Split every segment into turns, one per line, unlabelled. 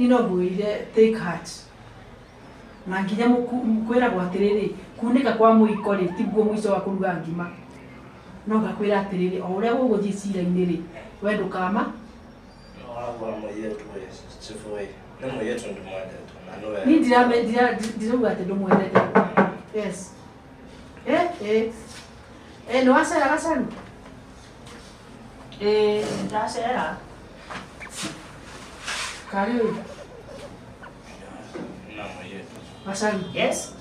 Niĩ no ngwĩrire take heart. Na nginya kwĩragwo atĩrĩrĩ, kunĩka kwa mũiko rĩ, tiguo mũico wa kũruga ngima. No ngakwĩra atĩrĩrĩ, o ũrĩa gũgũthiĩ cira-inĩ rĩ, we ndũkama.
Wagwa mũirĩtu ĩ, chifu ĩ, nĩ mũirĩtu ndĩmwendete na nĩwe.
Niĩ ndirauga atĩ ndũmwendete. Yes. Eh, eh. Eh, nĩ wacera gacaru?
Ĩĩ, ndacera.
Karĩ ũyũ.
Na mũirĩtu.
Gacaru.
Yes.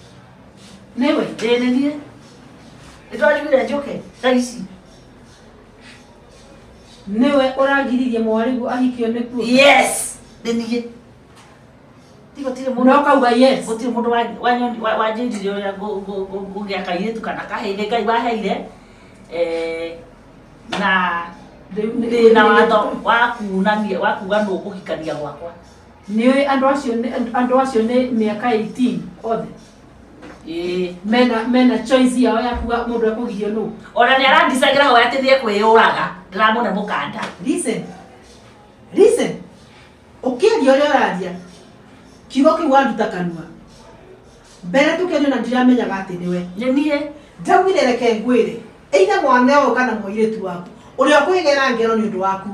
Nĩwe?
Ĩĩ nĩ niĩ. Nĩ twanjugire njũke thaa ici.
Nĩwe ũragiririe mwarĩguo ahikio nĩ kuo?
Yes, nĩ niĩ. Ti gũtirĩ mũndũ
Na ũkauga yes.
Gũtirĩ mũndũ wanjĩrire ũrĩa ngũgĩa kairĩtu kana kahĩĩ nĩ Ngai waheire. Eh, na ndĩ na watho wa kuunania wa kuuga nũ ũkũhikania gwakwa.
Nĩũĩ andũ acio andũ acio nĩ mĩaka 18 othe.
Ĩĩ.
Mena choice yao ya kuga mũndũ ekũgirio nũ.
Ona nĩ arandicagĩra hoya atĩ nĩ ekwĩyũraga ndĩramũne mũkanda.
Listen. Listen. Ũkĩaria ũrĩa ũraria kiugo kĩu waruta kanua mbere tũkĩaria na ndiramenyaga atĩ nĩwe.
Nĩ niĩ.
Ndaugire reke ngwĩre either mwana ũyũ kana mũirĩtu waku ũrĩa ũkwĩgera ngero nĩ ũndũ waku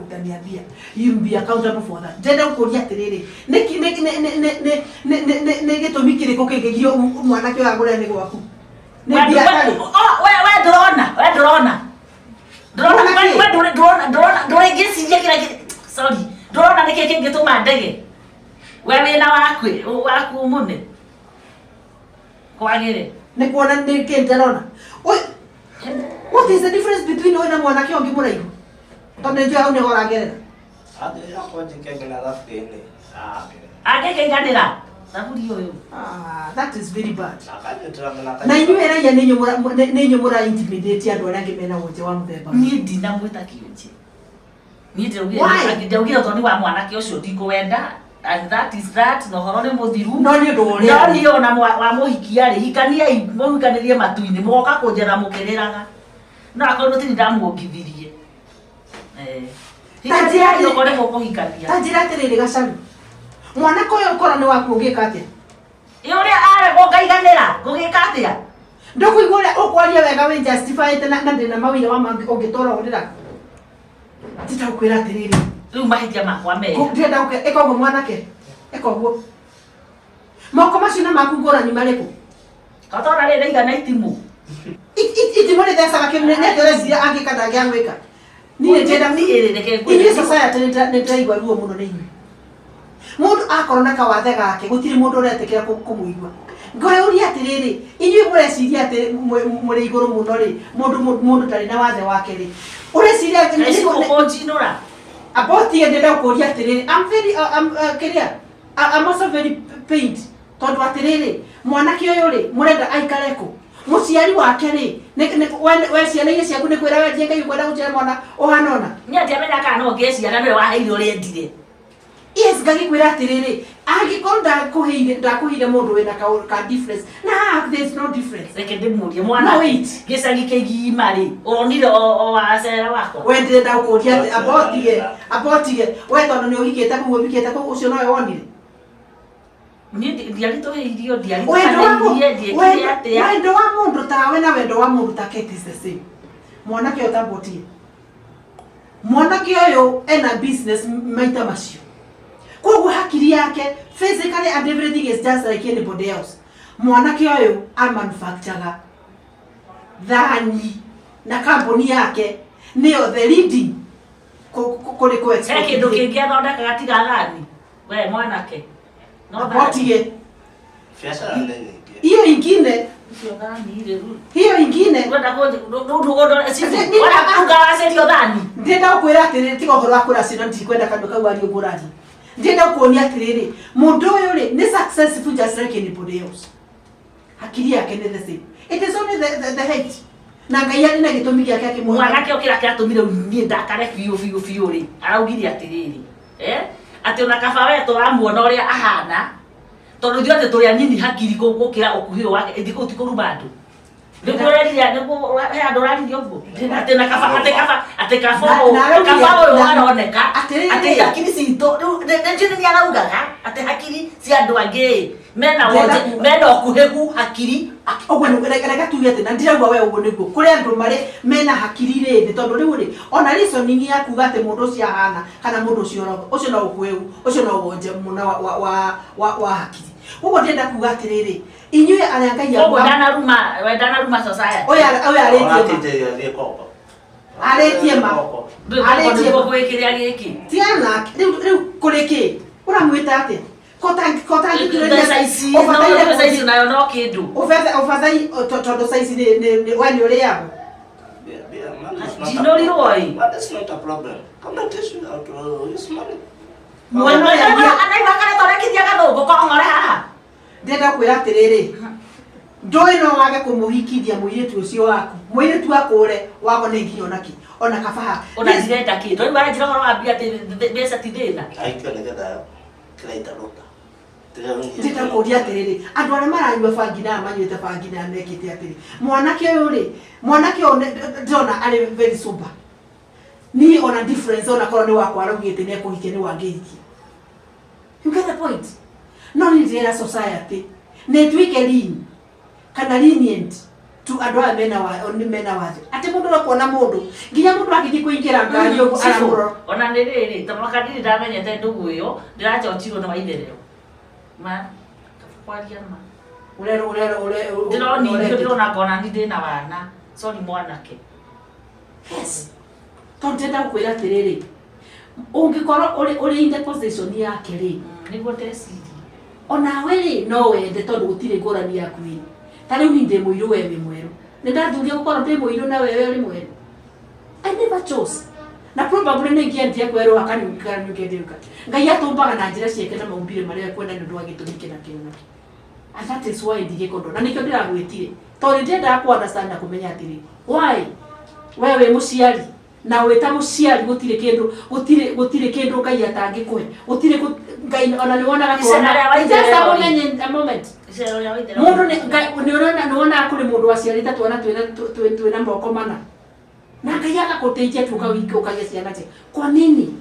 utaniambia you be accountable for that. Ndĩrenda gũkũria atĩrĩrĩ nĩkĩ nĩ gĩtũmi kĩrĩkũ kĩngĩgiria mwanake ũyũ agũre nĩ gwaku? Nĩ mbia atarĩ?
We ndũrona, we ndũrona. Ndũrona
Ndũrona kĩ?
we ndũrĩ ndũrona ndũrona ndũrĩ ngĩciria kĩrĩa sorry. Ndũrona nĩkĩ kĩngĩtũma ndege. We wĩna waku waku mũne. Kwagĩre.
Nĩ kuona nĩ kĩ ndĩrona. What is the difference between ũyũ na mwanake ũngĩ mũraihu? Tondũ nĩ njũĩ hau nĩho ũragerera.
Athiĩ akwanjĩke nginya thaburia-inĩ. Ah,
Angĩkĩiganĩra thaburi ũyũ.
Ah, that is very bad.
Akanyitĩra nginya
Na inyuĩ raia nĩ inyuĩ mũra intimidate andũ arĩa angĩ mena wonje wa mũthemba.
Niĩ ndinamwĩta kĩonje. Niĩ ndĩraugire
Why?
ndĩraugire ũthoni wa mwanake ũcio ndikũwenda and that is that na ũhoro nĩ mũthiru.
No nĩ ũndũ wa ũrĩa.
No niĩ ona wamũhikia rĩ hikaniai mũhikanĩrie matu-inĩ mũgoka kũnjetha mũkĩrĩraga. No akorwo tini ndamuongithirie. Eh.
Ta njĩra
Hikaniai okorwo nĩ mũkũhikania.
Ta njĩra atĩrĩrĩ gacaru. Mwanake ũyũ ũkorwo nĩ waku ũngĩka atĩa?
Ĩ ũrĩa aregwo ngaiganĩra ngũgĩka atĩa?
Ndũkũigua ũrĩa ũkwaria wega wĩ justified na ndĩ na mawĩra wa mangĩ ũngĩtwara ũrĩra. Ndĩrenda gũkwĩra atĩrĩrĩ.
Rĩu mahĩtia makwa mega.
Ndĩrenda gũkwĩra ĩka ũguo mwanake. Ĩka ũguo. Moko macio na maku ngũrani marĩkũ?
Totona rĩ ndaigana itimũ.
Itimũ rĩthecaga kĩndũ nĩ atĩa ũreciria angĩka ndangĩaga gwĩka? Niĩ ndĩrenda
Niĩ rĩ, reke ngwĩre.
Inyuĩ society nĩ ndĩraigua ruo mũno nĩ inyuĩ. Mũndũ akorwo na kawathe gake gũtirĩ mũndũ ũretĩkĩra kũmũigua. Ngwĩũria atĩrĩrĩ, inyuĩ mũreciria atĩ mũrĩ igũrũ mũno rĩ, mũndũ mũndũ ndarĩ na wathe wake rĩ, ũreciria atĩ
Kaĩ cikũkũnjinũra?
Abotie ndĩrenda gũkũria atĩrĩrĩ, I'm very, I'm, kĩrĩa, I'm also very pained tondũ atĩrĩrĩ, mwanake ũyũ rĩ, mũrenda aikare kũ? Mũciari wake rĩ, we ciana iria ciaku nĩ kwĩra wendie Ngai ũkwenda gũciara mwana ũhana ũna?
Niĩ ndiamenya kana no ngĩe ciana nĩwe waheire ũrĩa endire.
Yes, ngagĩkwĩra atĩrĩrĩ, angĩkorwo ndakũheire ndakũheire mũndũ wĩna ka, ka difference, na haha there is no difference.
Reke ndĩmũrie mwana.
No wait.
Gĩcagi kĩgima rĩ, ũronire o wacera wakwa.
We ndĩrenda gũkũria atĩ abotige, abotige, we tondũ nĩ ũhikĩte kũu ũhikĩte kũu ũcio nowe wonire.
Niĩ ndiaritũhĩirio,
Wendo wa mũ-
ndiaritũhanĩirie, ndiekire atĩa.
Wendo wa mũndũ tawe na wendo wa mũndũ take it is the same. Mwanake ũyũ tambotie. Mwanake ũyũ ena business maita macio. Koguo hakiri yake physically and everything is just like anybody else. Mwanake ũyũ amanufacturaga thani na kambuni yake nĩyo the leading kũrĩ kũ
He
export.
kĩndũ kĩngĩ athondekaga tiga thani. We mwanake. No thani.
Abotige.
Biacara nĩ nyingĩ.
Hiyo ingine,
Icio thani rĩ, rĩu.
hiyo ingine
Ũrenda kũnjĩ
Ni-
ũngaracerio thani.
Ndĩrenda gũkwĩra atĩrĩrĩ tiga ũhoro wa kũracio na ndikwenda kanua kau ario ngũraria. Ndĩrenda gũkuonia atĩrĩrĩ mũndũ ũyũ rĩ nĩ successful just like anybody else. Hakiri yake nĩ the same. It is only the height. Na Ngai arĩ na gĩtũmi gĩake akĩmũhe.
Mwanake ũyũ kĩrĩa kĩratũmire niĩ ndakare biũ biũ biũ rĩ, araugire atĩrĩrĩ, eh, atĩ ona kaba we tũramuona ũrĩa ahana, tondũ ithuĩ othe tũrĩ anini hakiri gũkĩra ũkuhĩ ũyũ wake, ĩthiĩ kũu ti kũruma andũ. Nĩguo ũrerire, nĩguo he andũ ũraririe ũguo atĩ na kaba, atĩ kaba, atĩ kaba ũyũ,
Na araugire-
kaba ũyũ aroneka
Atĩrĩrĩ.
atĩ hakiri citũ rĩu nĩ nĩ araugaga atĩ hakiri cia andũ angĩ mena wonje, mena ũkuhĩhu hakiri.
Ũguo reke tuge atĩ na ndirauga we ũguo nĩguo kũrĩ andũ marĩ mena hakiri rĩ thĩ, tondũ rĩu rĩ ona reasoning ya kuga atĩ mũndũ ũcio ahana kana mũndũ ũcio ũroga, ũcio no ũkuhĩhu, ũcio no wonje mũno wa hakiri. Koguo ndĩrenda kuga atĩrĩrĩ, inyuĩ arĩa Ngai
Koguo ndanaruma, we ndanaruma society.
Ũyũ arĩtie ma.
Ũratindĩrĩria thiĩ koko.
Arĩtie ma.
Koko.
Arĩtie ma.
Nĩguo gwĩkĩrĩa gĩkĩ.
Tiana rĩu kũrĩ kĩ ũramwĩta atĩa?
Mbeca ici, no mbeca ici nayo no kĩndũ.
Ũbataire tondũ caici nĩ we nĩ ũrĩagwo.
Money is not a
Ndinũrirwo ĩ.
But it's not a problem. Come and teach you how to use money.
Mwana ũyũ
Anaigua kareta ũrekithia gathũngũ kong'ore haha.
Ndĩrenda kwĩra atĩrĩrĩ, ndũĩ no wage kũmũhikithia mũirĩtu ũcio waku, mũirĩtu akũre wagwo nĩ nginya onakĩ ona kabaha.
Ona ndirenda kĩndũ. Rĩu aranjĩra ũhoro wa mbia atĩ mbeca ti thĩna.
Aikio nĩgetha kĩrĩa itaruta.
Ndĩrenda kũria atĩrĩrĩ, andũ arĩa maranyua bangi na aya manyuĩte bangi na aya mekĩte atĩrĩ, mwanake ũyũ rĩ, mwanake ũyũ ndĩrona arĩ very sober. Niĩ ona difference ona korwo nĩ wakwa araugĩte nĩ ekũhikia nĩ wangĩhikia. You get the point? No niĩ ndĩrera society nĩ ĩtuĩke lean kana lenient to andũ aya mena wa nĩ mena wathe, atĩ mũndũ ũrekuona mũndũ nginya mũndũ agĩthiĩ kũingĩra ngari ũguo aramũrora.
Ona nĩ rĩrĩ, ta mwaka ndirĩ ndamenyete ndũgũ ĩyo, ndĩrachochirwo nĩ waitherero. Ma kwaria ma.
Ũrerwo ũrerwo ũrerwo.
Ndĩronithio, ndĩrona ngona ni ndĩna wana. Sorry mwanake.
Yes, tondũ ndĩrenda gũkwĩra atĩrĩrĩ, ũngĩkorwo ũrĩ in the position yake rĩ,
Nĩguo ndeciria.
Onawe rĩ no wende, tondũ gũtirĩ ngũrani yaku ĩ ta rĩu niĩ ndĩ mũirũ, we wĩ mwerũ. Nĩ ndathuria gũkorwo ndĩ mũirũ na wewe ũrĩ mwerũ? I never chose, na probably nĩ ingĩendire kwerũha kanyuke. Ngai atũmbaga na njĩra ciake na maumbire marĩa ekwenda nĩ ũndũ wa gĩtũmi kĩna kĩna na kĩ, and that is why ndigĩkondwo na nĩkĩo ndĩragwĩtire, tondũ nĩ ndĩrendaga ku understand na kũmenya atĩrĩ, why we wĩ mũciari na wĩ ta mũciari gũtirĩ kĩndũ, gũtirĩ kĩndũ Ngai atangĩkũhe, gũtirĩ Ngai ona nĩ wonaga
Icera rĩa
twana. Just a
Waitherero.
moment, a moment.
Icero rĩa Waitherero.
Mũndũ nĩ Ngai nĩ ũrona, nĩ wonaga kũrĩ mũndũ waciarĩte twana twĩna moko mana na Ngai agakũteithia tu ukawika ukagĩa ciana njega. Kwa nini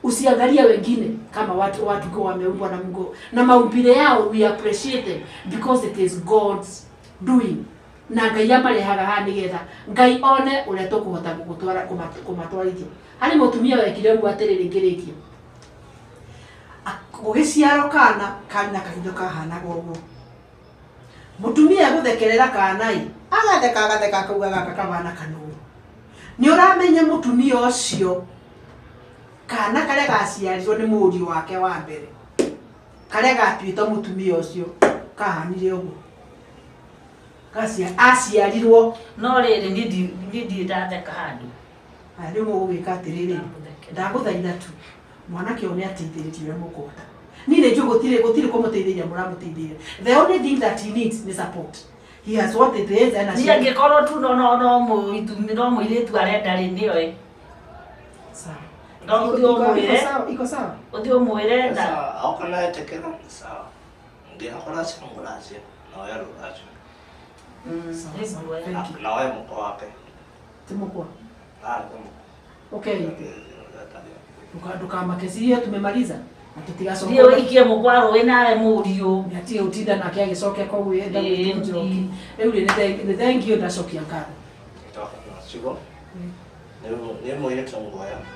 usiangalie wengine kama watu kwa wameumbwa na Mungu na maumbile yao? We appreciate them because it is God's doing, na Ngai amarehaga haha nĩgetha Ngai one ũrĩa tũkũhota gũgũtwara kũmatwarithia harĩ mũtumia wekire ũguo. Atĩrĩrĩ, ngĩrĩkia.
Gũgĩciarwo kana karĩ na kahindo kahanaga ũguo, mũtumia gũthekerera kana ĩ, agatheka agatheka, akauga gaka kabana kanũũ. Nĩ ũramenya mũtumia ũcio, kana karĩa gaciarirwo nĩ mũriũ wake wa mbere, karĩa gatuĩtwo mũtumia ũcio, kahanire ũguo. Aciarirwo.
No rĩrĩ, niĩ ndirĩ ndatheka handũ.
Aya, rĩu mũgũgĩka atĩrĩrĩ, ndagũthaitha tu mwanake ũyũ nĩ ateithĩrĩrio ũrĩa mũkũhota. Niĩ nĩ njũĩ gũtirĩ kũmũteithĩria mũramũteithĩria. The only thing that he needs nĩ support. He has what it is ena.
Niĩ angĩkorwo tu no mũirĩtu arenda rĩ, nĩoĩ.
Sawa.
No ũthiĩ
Iko
ũmwĩre.
sawa, iko sawa.
Ũthiĩ ũmwĩre na
Sasa aukana etekera sawa. Ndinakora nguracio na wewe ruracio.
Sawa, sawa.
Nĩguoya.
Thank you.
Na wewe mko wake.
Ti mũkwa.
Ah, kama.
Okay. Ndukamake, si hiyo tumemaliza na tutigacoka.
Thiĩ ũikie mũkwa rũĩ nawe mũriũ.
Atige gũtinda nake agĩcokia koguo enda gũtũnjoki. Rĩu rĩ, nĩ thank you, ndacokia ngatho.
Toka na sigo. Ni mũirĩtu nguoya.